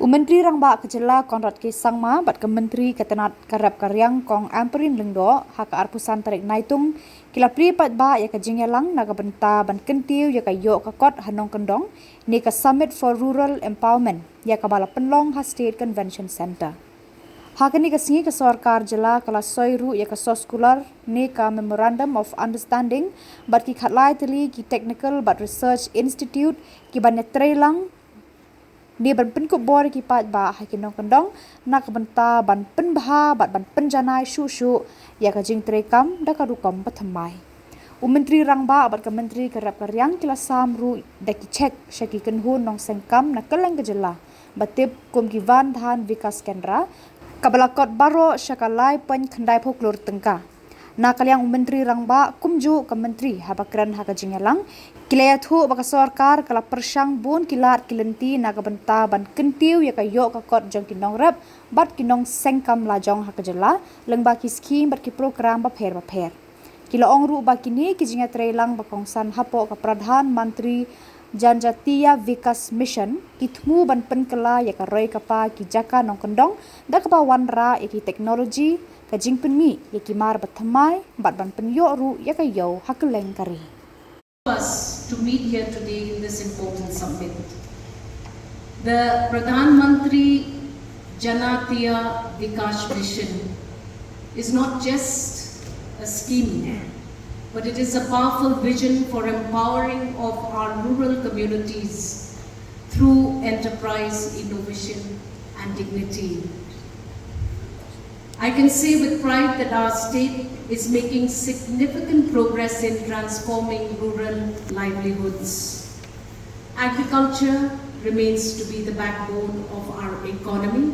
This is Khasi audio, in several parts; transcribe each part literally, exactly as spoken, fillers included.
U Myntri Rangbah ka Jylla Conrad K Sangma bad ka Myntri ka tnad ka rep ka riang Kong Ampareen Lyngdoh ha ka arphew san tarik Naitung ki la plie paidbah ïa ka jingïalang na ka bynta ban kyntiew ïa ka ïoh ka kot ha nongkyndong ne ka Summit for Rural Empowerment ïa kaba la pynlong ha State Convention Centre. Ha kane ka sngi ka sorkar jylla ka la soi ruh ïa ka soskular ne ka Memorandum of Understanding bad ki khatlai tylli ki Technical bad Research Institute ki ban ïatreilang ne ban pynkup bor ïa ki paidbah ha ki nongkyndong na ka bynta ban pynbha bad ban pynjanai shuh shuh ïa ka jingtreikam da ka rukom bathymmai. U Myntri Rangbah bad ka Myntri ka rep ka riang ki la sam ruh da ki cheque sha ki kynhun nongseng kam na kylleng ka jylla ba tip kum ki Van Dhan Vikas Kendra kaba la kot baroh sha ka lai point khyndai phew klur tyngka. Na ka liang u Myntri Rangbah kumjuh ka Myntri haba kren ha ka jingïalang ki la ïathuh ba ka sorkar ka la pyrshang bun ki lad ki lynti na ka bynta ban kyntiew ïa ka ïoh ka kot jong ki nongrep bad ki nongseng kam lajong ha ka jylla lyngba ki skhim bad ki prokram bapher bapher. Ki la ong ruh ba kine ki jingïatreilang ba kongsan hapoh ka Pradhan Mantri Janjatiya Vikas Mission ki thmu ban pynkylla ïa ka roi ka par ki jaka nongkyndong da kaba wanrah ïa ki teknoloji, ka jingpynmih ïa ki mar bathymmai bad ban pynïoh ruh ïa ka ïew ha kylleng ka ri. Us to meet here today in this important summit. The Pradhan Mantri Janatiya Vikas Mission is not just a scheme, but it is a powerful vision for empowering of our rural communities through enterprise, innovation, and dignity. I can say with pride that our state is making significant progress in transforming rural livelihoods. Agriculture remains to be the backbone of our economy,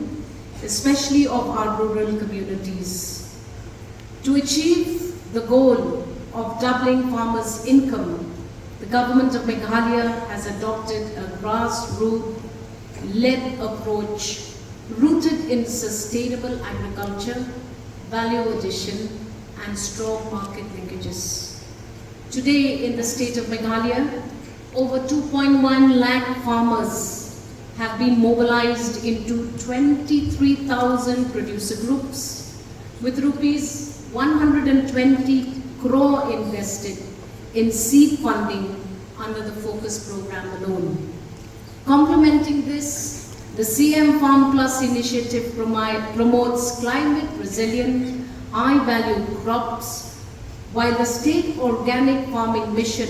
especially of our rural communities. To achieve the goal of doubling farmers' income, the government of Meghalaya has adopted a grassroots-led approach rooted in sustainable agriculture, value addition, and strong market linkages. Today, in the state of Meghalaya, over two point one lakh farmers have been mobilized into twenty-three thousand producer groups, with rupees one hundred and twenty crore invested in seed funding under the FOCUS program alone. Complementing this, the C M Farm Plus initiative promi-, promotes climate resilient, high value crops, while the state organic farming mission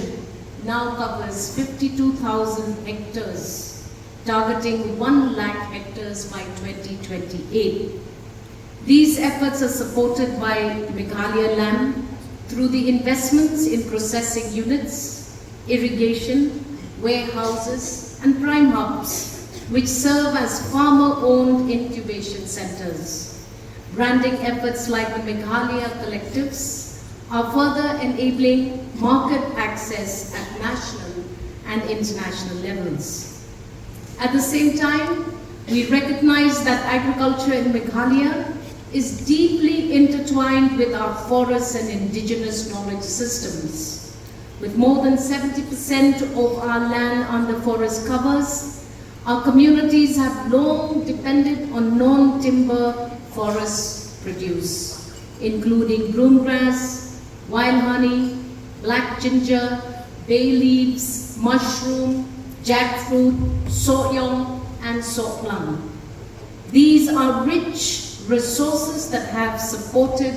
now covers fifty-two thousand hectares, targeting one lakh hectares by twenty twenty-eight. These efforts are supported by Meghalaya LAMP through the investments in processing units, irrigation, warehouses, and prime hubs, which serve as farmer-owned incubation centers. Branding efforts like the Meghalaya Collectives are further enabling market access at national and international levels. At the same time, we recognize that agriculture in Meghalaya is deeply intertwined with our forests and indigenous knowledge systems. With more than seventy percent of our land under forest covers, our communities have long depended on non-timber forest produce, including broomgrass, wild honey, black ginger, bay leaves, mushroom, jackfruit, so'yong, and so'plum. These are rich resources that have supported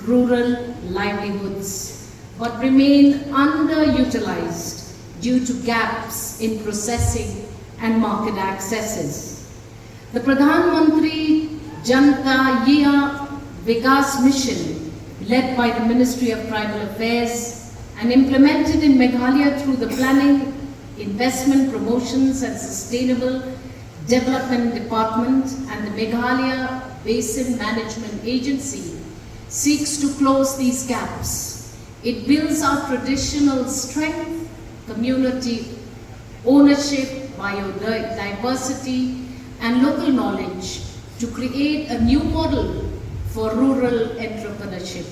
rural livelihoods but remain underutilized due to gaps in processing and market accesses. The Pradhan Mantri Janatiya Vikas Mission, led by the Ministry of Tribal Affairs and implemented in Meghalaya through the Planning, Investment Promotions and Sustainable Development Department and the Meghalaya Basin Management Agency, seeks to close these gaps. It builds our traditional strength, community ownership, biodiversity, and local knowledge to create a new model for rural entrepreneurship.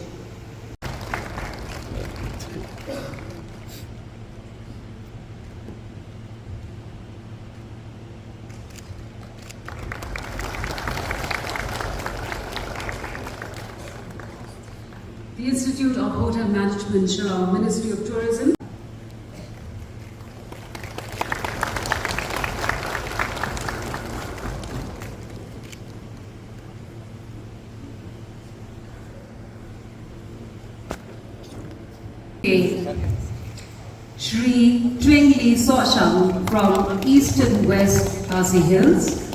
Institute of Hotel Management, Shillong, Ministry of Tourism. Shri Twingli Soshang from Eastern West Khasi Hills.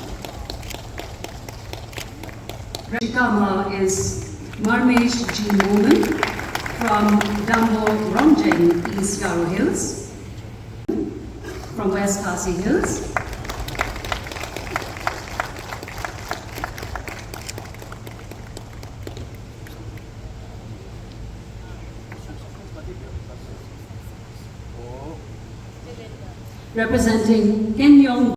Shikama is Marmesh G. Momin from Dambo Rongjeng, East Garo Hills, from West Khasi Hills. Representing Kenyong,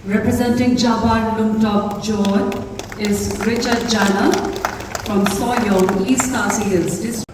representing Jabar Lumtop Jor is Richard Jana from Sohiong, East Khasi Hills District.